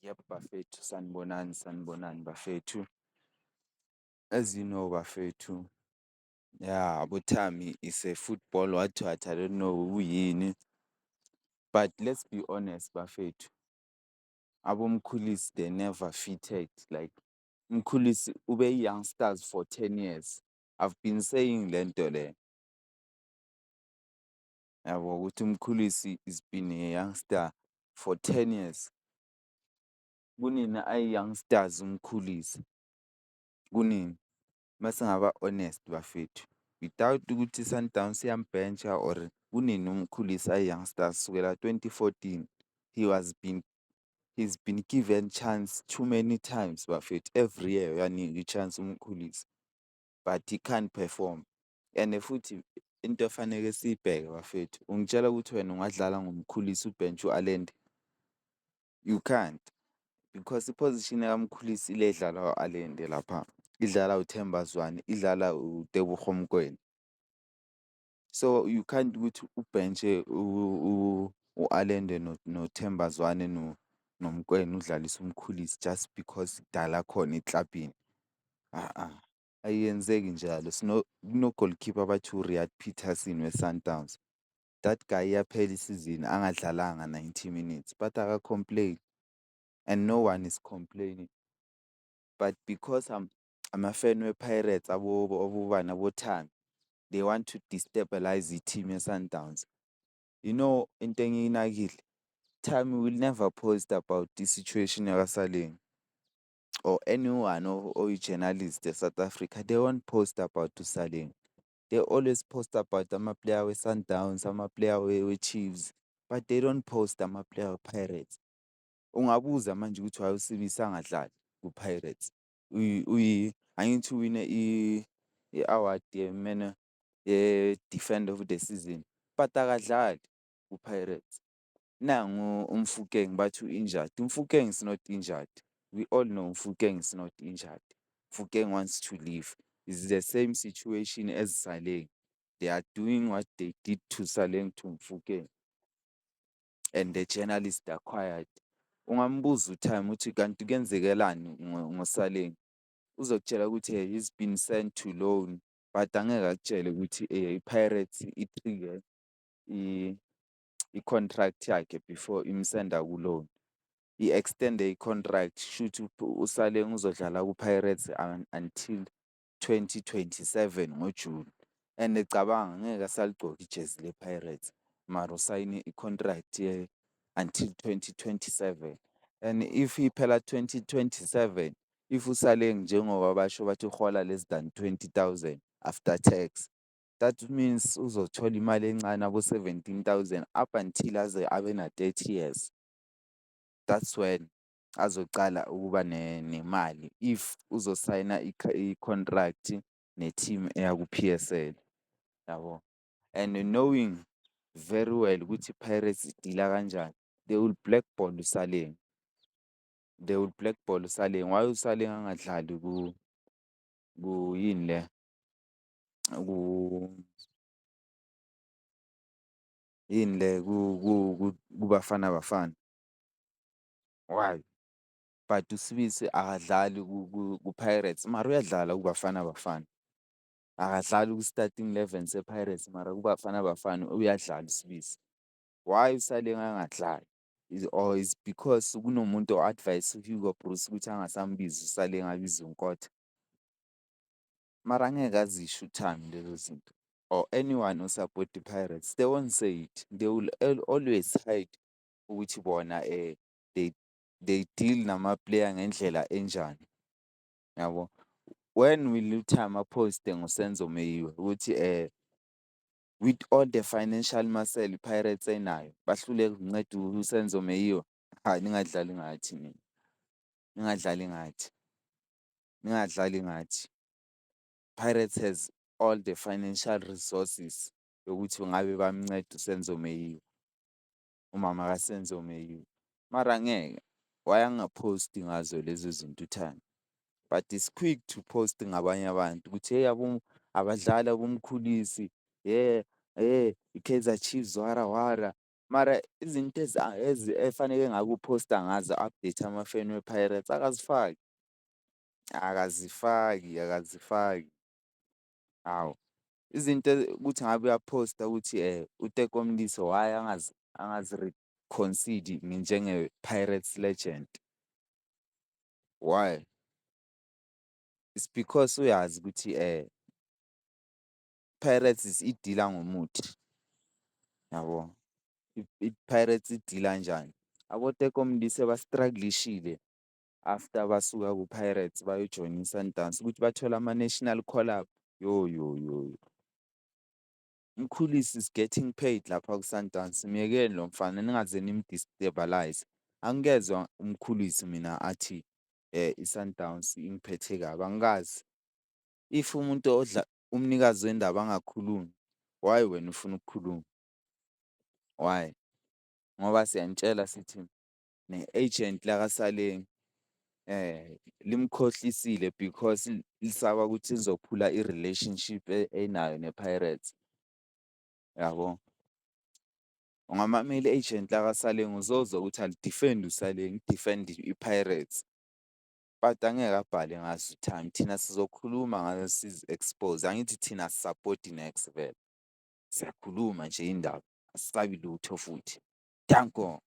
Yebo bafethu, sanibonani, sanibonani bafethu. As you know bafethu, ya abo-Thami is a football what what, I don't know kuyini, but let's be honest bafethu, aboMkhulisi they never fitted, like Mkhulisi ube yi-youngsters for 10 years. I've been saying le nto le, yabo, ukuthi uMkhulisi is been a youngster for 10 years. Kunini ayi-youngsters uMkhulisi? Kunini? Masingaba honest bafethu, without ukuthi i-Sundowns iyambhentsha or kunini uMkhulisi ayi-youngsters, sukela 2014 he's been given chance too many times bafethu. Every year uyanikwa i-chance uMkhulisi, but he can't perform. And futhi into efaneke siyibheke bafethu, ungitshela ukuthi wena ungadlala ngoMkhulisi ubhenshe u-Allende? You can't, because i-position kaMkhulisi ile edlalwa u-Allende lapha, idlala uThemba Zwane, idlala uTebogo Mokoena. So you can't ukuthi ubhenshe u-Allende noThemba Zwane noMokoena, udlalise uMkhulisi just because kudala khona eklabhini. A-a, ayenzeki njalo. Kuno-goalkeeper abathi u-Reyaad Petersen we-Sundowns. That guy iyaphela isizini angadlalanga 90 minutes, but aka-complain and no one is complaining. But because ama-fan we-Pirates, abobani, abo-Thami, they want to destabilize i-team ye-Sundowns. You know into engiyinakile, Thami will never post about i-situation yakaSaleng or anyone oyi-journalist e-South Africa, they won't post about uSaleng. They always post about ama-player we-Sundowns, ama-player we-Chiefs, but they don't post ama-player we-Pirates. Ungabuza manje ukuthi why uSibisi angadlali ku-Pirates? Angithi uwine i-award ye-man, ye-defender of the season, but akadlali ku-Pirates. Nangu uMofokeng bathi u-injured, uMofokeng is not injured. We all know Mofokeng is not injured. Mofokeng wants to leave. It's the same situation as Saleng. They are doing what they did to Saleng to Mofokeng and the journalists are quiet. Ungambuza uThami ukuthi kanti kuyenzekelani ngoSaleng, uzokutshela ukuthi he's been sent to loan, but angeke akutshele ukuthi i-Pirates i-trigger i-contract yakhe before imsenda ku-loan. I-extend-e i-contract, shuthi uSaleng uzodlala ku-Pirates until 2027 ngoJuni and cabanga ngeke asaligqoka ijezi le-Pirates, mara usayine i-contract ye-until 2027 and if iphela 2027, if uSaleng, njengoba basho bathi uhola less than 20,000 after tax, that means uzothola imali encane abo-17,000 up until aze abe na-30 years. That's when azocala ukuba nemali if uzosayina i-contract ne-team eya ku-PSL, yabo. And knowing very well ukuthi i-Pirates i-deal-a kanjani, they will blackball uSaleng, they will blackball uSaleng. Why uSaleng angadlali yini le, yini le, kuBafana Bafana? Why? But uSibisi akadlali ku-Pirates mara uyadlala kuBafana Bafana. Akadlali ku-starting 11 se-Pirates, mara kuBafana Bafana uyadlala uSibisi. Why uSaleng angadlali? Or is because kunomuntu o-advise u-Hugo Broos ukuthi angasambizi uSaleng, abize uNkota? Mara angeke azisho uThami lezo zinto or anyone o-support i-Pirates, they won't say it. They will always hide ukuthi bona they deal nama-player ngendlela enjani, yabo. When will uThami a-post-e ngoSenzo Meyiwa ukuthi with all the financial muscle i-Pirates enayo, bahluleka ukunceda uSenzo Meyiwa? Hhayi, ningadlali ngathi nina, ningadlali ngathi, ningadlali ngathi. Pirates has all the financial resources yokuthi ngabe bayamnceda uSenzo Meyiwa, umama kaSenzo Meyiwa, mara angeke. Why anga-post-i ngazo lezo zinto uThami? But is quick to post ngabanye abantu ukuthi hheyi, abadlali aboMkhulisi, i-Kaizer Chiefs wara wara. Mara izinto efaneke ngabe uphosta ngazo a-update amafeni we-Pirates akazifaki, akazifaki, akazifaki, hawu. Izinto ukuthi ngabe uyaphosta ukuthi uTeko Modise why angazi-reconcede njenge-Pirates legend, why? It's because uyazi ukuthi Pirates idila ngomuthi yabo, i-Pirates idila njani. Abo-Teko Modise ba-struggle-ishile after basuka ku-Pirates bayojoyina i-Sundowns ukuthi bathole ama-national call up, yo yo yo. Mkhulise is getting paid lapha ku-Sundowns, myekeni lo mfana ningaze nimu-destabilise. Angikezwa uMkhulise mina athi i-Sundowns ingiphethe kabi, angikaze. If umuntu odla umnikazi wendaba angakhulumi, why wena ufuna ukukhuluma, why? Ngoba siyanitshela sithi ne-agent lakaSaleng limkhohlisile because lisaba ukuthi lizophula i-relationship enayo ne-Pirates, yabo. Ungamamela i-agent lakaSaleng uzozwa ukuthi ali-defend-i uSaleng, li-defend-a i-Pirates but angeke abhale ngazo i-Time, thina sizokhuluma ngazo sizi-expose. Angithi thina asi-support-i niks vele, siyakhuluma nje indaba, asisabi lutho futhi, danko.